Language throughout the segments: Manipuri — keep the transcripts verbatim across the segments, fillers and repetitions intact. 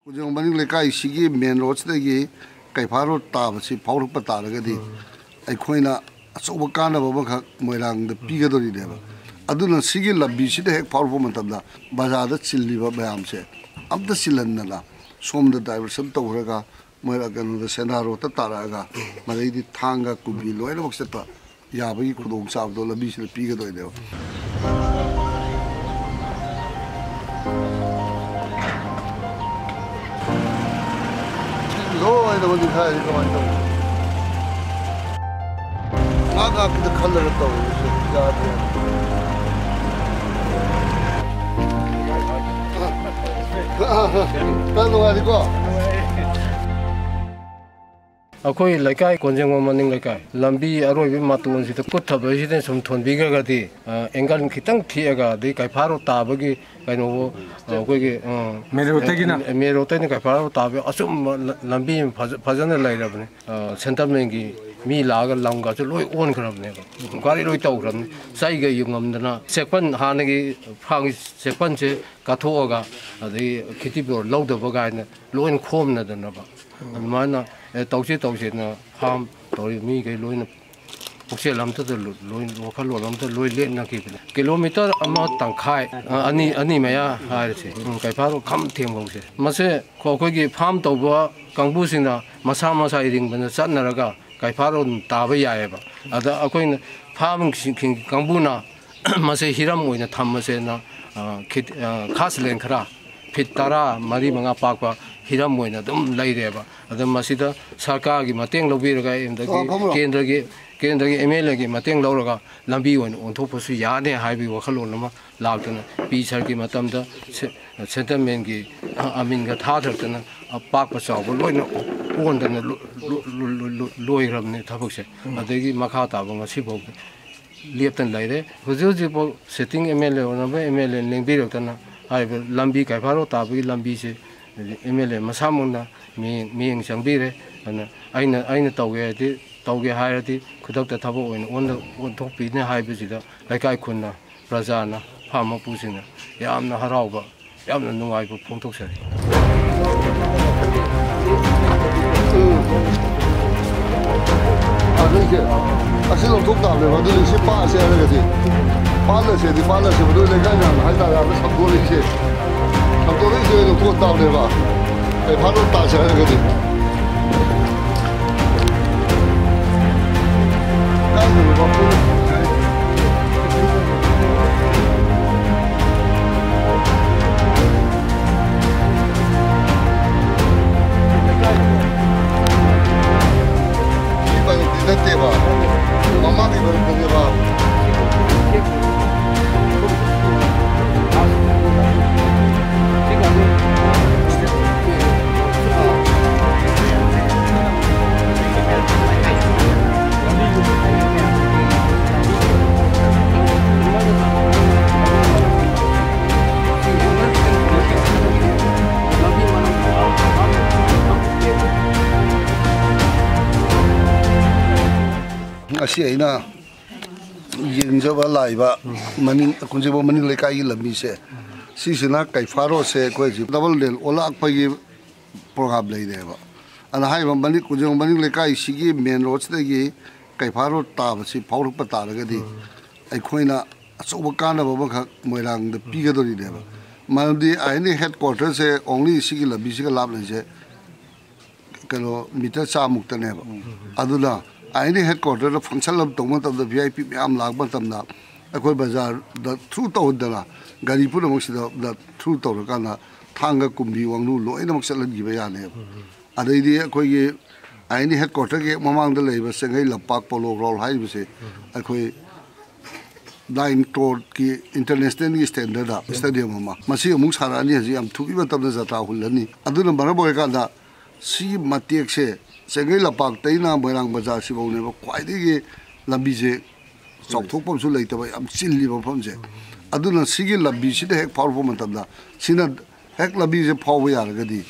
ꯀꯣꯟꯖꯦꯡ ꯃꯅꯤꯡ ꯂꯩꯀꯥꯏꯁꯤꯒꯤ ꯃꯦꯟ ꯔꯣꯗꯁꯤꯗꯒꯤ ꯀꯩꯐꯥ ꯔꯣꯗ ꯇꯥꯕꯁꯤ ꯐꯥꯎꯔꯛꯄ ꯇꯥꯔꯒꯗꯤ, ꯑꯩꯈꯣꯏꯅ ꯑꯆꯧꯕ ꯀꯥꯟꯅꯕ ꯑꯃꯈꯛ ꯃꯣꯏꯔꯥꯡꯗ ꯄꯤꯒꯗꯧꯔꯤꯅꯦꯕ꯫ ꯑꯗꯨꯅ ꯁꯤꯒꯤ ꯂꯝꯕꯤꯁꯤꯗ ꯍꯦꯛ ꯐꯥꯎꯔꯛꯄ ꯃꯇꯝꯗ ꯕꯖꯥꯔꯗ ꯆꯤꯜꯂꯤꯕ ꯃꯌꯥꯝꯁꯦ ꯑꯝꯇ ꯆꯤꯜꯍꯟꯗꯅ, ꯁꯣꯝꯗ ꯗꯥꯏꯚꯔꯁꯟ ꯇꯧꯈ꯭ꯔꯒ ꯃꯣꯏꯔꯥꯡ, ꯀꯩꯅꯣꯗ, ꯁꯦꯟꯗ꯭ꯔꯥ ꯔꯣꯗꯇ ꯇꯥꯔꯛꯑꯒ, ꯃꯗꯩꯗꯤ ꯊꯥꯡꯒ, ꯀꯨꯝꯕꯤ ꯂꯣꯏꯅꯃꯛ ꯆꯠꯄ ꯌꯥꯕꯒꯤ ꯈꯨꯗꯣꯡꯆꯥꯕꯗꯣ ꯂꯝꯕꯤꯁꯤꯗ ꯄꯤꯒꯗꯣꯏꯅꯦꯕ꯫ ꯂꯣꯏꯅꯃꯛ ꯅꯤꯡꯈꯥꯏꯔꯤ꯫ ꯀꯃꯥꯏꯅ ꯇꯧꯕꯅꯣ? ꯉꯥꯏꯍꯥꯛ ꯉꯥꯏꯍꯥꯛꯀꯤꯗ ꯈꯜꯂꯒ ꯇꯧꯔꯤꯁꯦ ꯌꯥꯗꯦ꯫ ꯈꯔ ꯅꯨꯡꯉꯥꯏꯔꯤꯀꯣ? ꯑꯩꯈꯣꯏ ꯂꯩꯀꯥꯏ, ꯀꯣꯟꯖꯦꯡꯕꯝ ꯃꯅꯤꯡ ꯂꯩꯀꯥꯏ, ꯂꯝꯕꯤ ꯑꯔꯣꯏꯕ ꯃꯇꯣꯟꯁꯤꯗ ꯀꯨꯠꯊꯕꯁꯤꯗ ꯁꯨꯝ ꯊꯣꯟꯕꯤꯈ꯭ꯔꯒꯗꯤ, ꯑ, ꯑꯦꯡꯒꯜ ꯈꯤꯇꯪ ꯊꯦꯛꯑꯒ, ꯑꯗꯩ ꯀꯩꯐꯥ ꯔꯣꯗ ꯇꯥꯕꯒꯤ ꯀꯩꯅꯣ, ꯑ, ꯑꯩꯈꯣꯏꯒꯤ, ꯑ, ꯃꯦꯟ ꯔꯣꯗꯇꯒꯤꯅ? ꯑ, ꯃꯦꯟ ꯔꯣꯗꯇꯩꯅ ꯀꯩꯐꯥ ꯔꯣꯗ ꯇꯥꯕ ꯑꯆꯨꯝꯕ ꯂ-, ꯂꯝꯕꯤ ꯑꯃ ꯐꯖ-, ꯐꯖꯅ ꯂꯩꯔꯕꯅꯤ꯫ ꯑ, ꯁꯦꯟꯇꯔꯃꯦꯟꯒꯤ ꯃꯤ ꯂꯥꯛꯑꯒ ꯂꯝꯒꯁꯨ ꯂꯣꯏ ꯑꯣꯟꯈ꯭ꯔꯕꯅꯦꯕ, ꯏꯟꯀ꯭ꯋꯥꯏꯔꯤ ꯂꯣꯏ ꯇꯧꯈ꯭ꯔꯕꯅꯤ꯫ ꯆꯩꯒ ꯌꯨꯡꯉꯝꯗꯅ ꯆꯦꯛꯄꯟ, ꯍꯥꯟꯅꯒꯤ ꯐꯥꯝꯒꯤ ꯆꯦꯛꯄꯟꯁꯦ ꯀꯠꯊꯣꯛꯑꯒ, ꯑꯗꯩ ꯈꯦꯇꯤ ꯄ꯭ꯂꯣꯠ ꯂꯧꯗꯕ ꯀꯥꯏꯅ ꯂꯣꯏꯅ ꯈꯣꯝꯅꯗꯅꯕ, ꯑꯗꯨꯃꯥꯏꯅ, ꯑꯦ, ꯇꯧꯁꯤ ꯇꯧꯁꯤꯅ ꯐꯥꯝ ꯇꯧꯔꯤꯕ ꯃꯤꯈꯩ ꯂꯣꯏꯅ ꯄꯨꯛꯆꯦꯜ ꯑꯝꯇꯗ ꯂꯣꯏ, ꯋꯥꯈꯜꯂꯣꯟ ꯑꯝꯇ ꯂꯣꯏ ꯂꯦꯞꯅꯈꯤꯕꯅꯦ꯫ ꯀꯤꯂꯣꯃꯤꯇꯔ ꯑꯃ ꯇꯪꯈꯥꯏ, ꯑ, ꯑꯅꯤ, ꯑꯅꯤ ꯃꯌꯥ ꯍꯥꯏꯔꯁꯦ, ꯎꯝ, ꯀꯩꯐꯥꯔꯣ ꯈꯝ ꯊꯦꯡꯐꯧꯁꯦ꯫ ꯃꯁꯦ ꯑꯩꯈꯣꯏꯒꯤ ꯐꯥꯝ ꯇꯧꯕ ꯀꯥꯡꯕꯨꯁꯤꯡꯅ ꯃꯁꯥ ꯃꯁꯥ ꯏꯔꯤꯡꯕꯅ ꯆꯠꯅꯔꯒ ꯀꯩꯐꯥꯔꯣ ꯑꯗꯨꯝ ꯇꯥꯕ ꯌꯥꯏꯑꯕ꯫ ꯑꯗ ꯑꯩꯈꯣꯏꯅ ꯐꯥꯝ ꯀꯥꯡꯕꯨꯅ ꯃꯁꯦ ꯍꯤꯔꯝ ꯑꯣꯏꯅ ꯊꯝꯃꯁꯦꯅ, ꯑ, ꯈꯤꯠ-, ꯑ, ꯈꯥꯁꯂꯦꯟ ꯈꯔ ꯐꯤꯠ ꯇꯔꯥ ꯃꯔꯤ ꯃꯉꯥ ꯄꯥꯛꯄ ꯍꯤꯔꯝ ꯑꯣꯏꯅ ꯑꯗꯨꯝ ꯂꯩꯔꯦꯕ꯫ ꯑꯗ ꯃꯁꯤꯗ ꯁꯔꯀꯥꯔꯒꯤ ꯃꯇꯦꯡ ꯂꯧꯕꯤꯔꯒ, ꯑꯗꯒꯤ ꯋꯥꯐꯝꯂꯣ? ꯀꯦꯟꯗ꯭ꯔꯒꯤ, ꯀꯦꯟꯗ꯭ꯔꯒꯤ ꯑꯦꯝ ꯑꯦꯜ ꯑꯦꯒꯤ ꯃꯇꯦꯡ ꯂꯧꯔꯒ ꯂꯝꯕꯤ ꯑꯣꯏꯅ ꯑꯣꯟꯊꯣꯛꯄꯁꯨ ꯌꯥꯅꯤ ꯍꯥꯏꯕꯒꯤ ꯋꯥꯈꯜꯂꯣꯟ ꯑꯃ ꯂꯥꯛꯇꯅ, ꯄꯤ ꯁꯔꯒꯤ ꯃꯇꯝꯗ ꯁꯦ-, ꯁꯦꯟꯇꯔꯃꯦꯟꯒꯤ ꯑꯃꯤꯟꯒ ꯊꯥꯊꯔꯛꯇꯅ, ꯑꯄꯥꯛꯄ ꯆꯥꯎꯕ ꯂꯣꯏꯅ ꯑꯣꯟꯗꯅ ꯂꯣ-, ꯂꯣ-, ꯂꯣ-, ꯂꯣ-, ꯂꯣ-, ꯂꯣꯏꯈ꯭ꯔꯕꯅꯤ ꯊꯕꯛꯁꯦ꯫ ꯎꯝ꯫ ꯑꯗꯒꯤ ꯃꯈꯥ ꯇꯥꯕ ꯉꯁꯤꯐꯥꯎ ꯂꯦꯞꯇꯅ ꯂꯩꯔꯦ꯫ ꯍꯧꯖꯤꯛ ꯍꯧꯖꯤꯛꯐꯥꯎ ꯁꯤꯠꯇꯤꯡ ꯑꯦꯝ ꯑꯦꯜ ꯑꯦ ꯑꯣꯏꯔꯝꯕ ꯑꯦꯝ ꯑꯦꯜ ꯑꯦꯅ ꯂꯦꯡꯕꯤꯔꯛꯇꯅ ꯍꯥꯏꯔꯤꯕ ꯂꯝꯕꯤ ꯀꯩꯐꯥꯔꯣ ꯇꯥꯕꯒꯤ ꯂꯝꯕꯤꯁꯦ ꯑꯦꯝ ꯑꯦꯜ ꯑꯦ ꯃꯁꯥꯃꯛꯅ ꯃꯤꯠꯌꯦꯡ, ꯃꯤꯠꯌꯦꯡ ꯆꯪꯕꯤꯔꯦ꯫ ꯑꯗꯨꯅ ꯑꯩꯅ, ꯑꯩꯅ ꯇꯧꯒꯦ ꯍꯥꯏꯗꯤ, ꯇꯧꯒꯦ ꯍꯥꯏꯔꯗꯤ ꯈꯨꯗꯛꯇ ꯊꯕꯛ ꯑꯣꯏꯅ ꯑꯣꯟꯗ-, ꯑꯣꯟꯊꯣꯛꯄꯤꯅꯤ ꯍꯥꯏꯕꯁꯤꯗ ꯂꯩꯀꯥꯏ ꯈꯨꯟꯅ, ꯄ꯭ꯔꯖꯥꯅ, ꯐꯥꯝ ꯃꯄꯨꯁꯤꯡꯅ ꯌꯥꯝꯅ ꯍꯔꯥꯎꯕ, ꯌꯥꯝꯅ ꯅꯨꯡꯉꯥꯏꯕ ꯐꯣꯡꯗꯣꯛꯆꯔꯤ꯫ ꯎꯝ꯫ ꯑꯗꯨꯏꯁꯦ, ꯑꯁꯤ ꯂꯧꯊꯣꯛ ꯇꯥꯕꯅꯦꯕ꯫ ꯑꯗꯨꯗꯤ ꯁꯤ ꯄꯥꯛꯑꯁꯦ ꯍꯥꯏꯔꯒꯗꯤ, ꯄꯥꯛꯂꯁꯦꯗꯤ ꯄꯥꯛꯂꯁꯦꯕ, ꯑꯗꯨ ꯂꯩꯀꯥꯏ ꯃꯌꯥꯝꯅ ꯍꯥꯏꯇꯥꯔꯦ, ꯑꯥꯗ ꯁꯟꯗꯣꯛꯂꯛꯏꯁꯦ, ꯁꯟꯗꯣꯛꯂꯛꯏꯁꯦ ꯂꯧꯊꯣꯛ ꯇꯥꯕꯅꯦꯕ꯫ ꯀꯩ ꯐꯥꯅ ꯇꯥꯁꯦ ꯍꯥꯏꯔꯒꯗꯤ꯫ ꯁꯤ ꯃꯔꯨꯞꯇꯤ ꯅꯠꯇꯦꯕ꯫ ꯃꯃꯥꯡꯒꯤ ꯃꯔꯨꯞꯇꯅꯦꯕ꯫ ꯉꯁꯤ ꯑꯩꯅ ꯌꯦꯡꯖꯕ ꯂꯥꯛꯏꯕ ꯃꯅꯤꯡ, ꯀꯨꯟꯖꯤꯡꯕꯝ ꯃꯅꯤꯡ ꯂꯩꯀꯥꯏꯒꯤ ꯂꯝꯕꯤꯁꯦ, ꯁꯤꯁꯤꯅ ꯀꯩꯐꯥ ꯔꯣꯗꯁꯦ ꯑꯩꯈꯣꯏ ꯍꯧꯖꯤꯛ ꯗꯕꯜ ꯂꯦꯟ ꯑꯣꯜꯂꯛꯄꯒꯤ ꯄ꯭ꯔꯣꯒ꯭ꯔꯥꯝ ꯂꯩꯔꯦꯕ꯫ ꯑꯗꯨꯅ ꯍꯥꯏꯔꯤꯕ ꯃꯅꯤꯡ, ꯀꯨꯟꯖꯤꯡꯕꯝ ꯃꯅꯤꯡ ꯂꯩꯀꯥꯏꯁꯤꯒꯤ ꯃꯦꯟ ꯔꯣꯗꯁꯤꯗꯒꯤ ꯀꯩꯐꯥ ꯔꯣꯗ ꯇꯥꯕꯁꯤ ꯐꯥꯎꯔꯛꯄ ꯇꯥꯔꯒꯗꯤ, ꯑꯩꯈꯣꯏꯅ ꯑꯆꯧꯕ ꯀꯥꯟꯅꯕ ꯑꯃꯈꯛ ꯃꯣꯏꯔꯥꯡꯗ ꯄꯤꯒꯗꯧꯔꯤꯅꯦꯕ꯫ ꯃꯔꯝꯗꯤ ꯑꯥꯏ ꯑꯦꯟ ꯗꯤ ꯍꯦꯗ ꯀ꯭ꯋꯥꯇꯔꯁꯦ ꯑꯣꯡꯂꯤ ꯁꯤꯒꯤ ꯂꯝꯕꯤꯁꯤꯒ ꯂꯥꯞꯅꯔꯤꯁꯦ ꯀꯩꯅꯣ ꯃꯤꯇꯔ ꯆꯥꯃꯨꯛꯇꯅꯦꯕ꯫ ꯑꯗꯨꯅ ꯑꯥꯏ ꯑꯦꯟ ꯗꯤ ꯍꯦꯗ ꯀ꯭ꯋꯥꯇꯔꯗ ꯐꯪꯁꯟ ꯑꯃ ꯇꯧꯕ ꯃꯇꯝꯗ, ꯚꯤ ꯑꯥꯏ ꯄꯤ ꯃꯌꯥꯝ ꯂꯥꯛꯄ ꯃꯇꯝꯗ, ꯑꯩꯈꯣꯏ ꯕꯖꯥꯔꯗ ꯊ꯭ꯔꯨ ꯇꯧꯍꯟꯗꯅ, ꯒꯥꯔꯤ ꯄꯨꯝꯅꯃꯛꯁꯤꯗ ꯊ꯭ꯔꯨ ꯇꯧꯔꯀꯥꯟꯗ ꯊꯥꯡꯒ, ꯀꯨꯝꯕꯤ, ꯋꯥꯡꯂꯨ ꯂꯣꯏꯅꯃꯛ ꯆꯠꯍꯟꯈꯤꯕ ꯌꯥꯅꯦꯕ꯫ ꯑꯗꯩꯗꯤ ꯑꯩꯈꯣꯏꯒꯤ ꯑꯥꯏ ꯑꯦꯟ ꯗꯤ ꯍꯦꯗ ꯀ꯭ꯋꯥꯇꯔꯒꯤ ꯍꯦꯛ ꯃꯃꯥꯡꯗ ꯂꯩꯔꯤꯕ ꯆꯦꯡꯒꯩ ꯂꯝꯄꯥꯛ ꯄꯣꯂꯣ ꯒ꯭ꯔꯥꯎꯟ ꯍꯥꯏꯔꯤꯕꯁꯦ, ꯑꯩꯈꯣꯏ ꯅꯥꯏꯟ ꯀ꯭ꯔꯣꯔꯒꯤ ꯏꯟꯇꯔꯅꯦꯁꯅꯦꯜꯒꯤ ꯁ꯭ꯇꯦꯟꯗꯔꯗ ꯁ꯭ꯇꯦꯗꯤꯌꯝ ꯑꯃ, ꯃꯁꯤ ꯑꯃꯨꯛ ꯁꯥꯔꯛꯑꯅꯤ꯫ ꯍꯧꯖꯤꯛ ꯌꯥꯝ ꯊꯨꯕꯤ ꯃꯇꯝꯗ ꯖꯇ꯭ꯔꯥ ꯍꯨꯜꯂꯅꯤ꯫ ꯑꯗꯨꯅ ꯃꯔꯝ ꯑꯣꯏꯔꯀꯥꯟꯗ ꯁꯤꯒꯤ ꯃꯇꯦꯛꯁꯦ, ꯆꯦꯡꯒꯩ ꯂꯝꯄꯥꯛꯇꯩꯅ ꯃꯣꯏꯔꯥꯡ ꯕꯖꯥꯔꯁꯤꯐꯧꯅꯦꯕ ꯈ꯭ꯋꯥꯏꯗꯒꯤ ꯂꯝꯕꯤꯁꯦ ꯆꯥꯎꯊꯣꯛꯄ ꯑꯃꯁꯨ ꯂꯩꯇꯕ, ꯌꯥꯝ ꯆꯤꯜꯂꯤꯕ ꯃꯐꯝꯁꯦ꯫ ꯑꯗꯨꯅ ꯁꯤꯒꯤ ꯂꯝꯕꯤꯁꯤꯗ ꯍꯦꯛ ꯐꯥꯎꯔꯛꯄ ꯃꯇꯝꯗ, ꯁꯤꯅ ꯍꯦꯛ ꯂꯝꯕꯤꯁꯦ ꯐꯥꯎꯕ ꯌꯥꯔꯒꯗꯤ,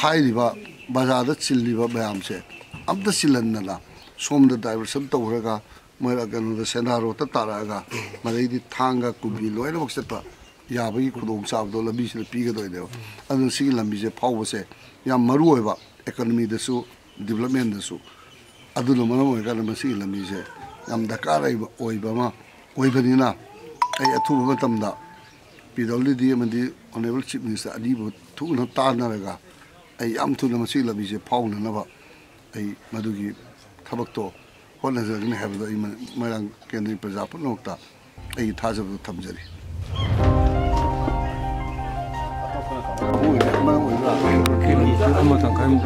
ꯍꯥꯏꯔꯤꯕ ꯕꯖꯥꯔꯗ ꯆꯤꯜꯂꯤꯕ ꯃꯌꯥꯝꯁꯦ ꯑꯝꯇ ꯆꯤꯜꯍꯟꯗꯅ, ꯁꯣꯝꯗ ꯗꯥꯏꯚꯔꯁꯟ ꯇꯧꯈ꯭ꯔꯒ, ꯃꯣꯏ ꯀꯩꯅꯣꯗ, ꯁꯦꯟꯗ꯭ꯔꯥ ꯔꯣꯗꯇ ꯇꯥꯔꯛꯑꯒ, ꯃꯗꯩꯗꯤ ꯊꯥꯡꯒ, ꯀꯨꯝꯕꯤ ꯂꯣꯏꯅꯃꯛ ꯆꯠꯄ ꯌꯥꯕꯒꯤ ꯈꯨꯗꯣꯡꯆꯥꯕꯗꯣ ꯂꯝꯕꯤꯁꯤꯗ ꯄꯤꯒꯗꯣꯏꯅꯦꯕ꯫ ꯑꯗꯨꯅ ꯁꯤꯒꯤ ꯂꯝꯕꯤꯁꯦ ꯐꯥꯎꯕꯁꯦ ꯌꯥꯝ ꯃꯔꯨ ꯑꯣꯏꯕ, ꯏꯀꯣꯅꯣꯃꯤꯗꯁꯨ, ꯗꯤꯕꯂꯞꯃꯦꯟꯗꯁꯨ꯫ ꯑꯗꯨꯅ ꯃꯔꯝ ꯑꯣꯏꯔꯀꯥꯟꯗ ꯃꯁꯤꯒꯤ ꯂꯝꯕꯤꯁꯦ ꯌꯥꯝ ꯗꯔꯀꯥꯔ ꯑꯣꯏꯕ, ꯑꯣꯏꯕ ꯑꯃ ꯑꯣꯏꯕꯅꯤꯅ, ꯑꯩ ꯑꯊꯨꯕ ꯃꯇꯝꯗ ꯄꯤ ꯗꯕ꯭ꯂꯤꯎ ꯗꯤ ꯑꯃꯗꯤ ꯑꯣꯅꯔꯦꯕꯜ ꯆꯤꯐ ꯃꯤꯅꯤꯁꯇꯔ ꯑꯅꯤꯕꯨ ꯊꯨꯅ ꯇꯥꯟꯅꯔꯒ, ꯑꯩ ꯌꯥꯝ ꯊꯨꯅ ꯃꯁꯤꯒꯤ ꯂꯝꯕꯤꯁꯦ ꯐꯥꯎꯅꯅꯕ ꯑꯩ ꯃꯗꯨꯒꯤ ꯊꯕꯛꯇꯣ ꯍꯣꯠꯅꯖꯒꯅꯤ ꯍꯥꯏꯕꯗꯣ ꯑꯩ ꯃ-, ꯃꯣꯏꯔꯥꯡ ꯀꯦꯟꯗ꯭ꯔꯒꯤ ꯄ꯭ꯔꯖꯥ ꯄꯨꯝꯅꯃꯛꯇ ꯑꯩꯒꯤ ꯊꯥꯖꯕꯗꯨ ꯊꯝꯖꯔꯤ꯫ ꯑꯃ ꯑꯣꯏꯕ꯭ꯔꯥ? ꯑꯃ ꯇꯪꯈꯥꯏꯃꯨꯛ꯫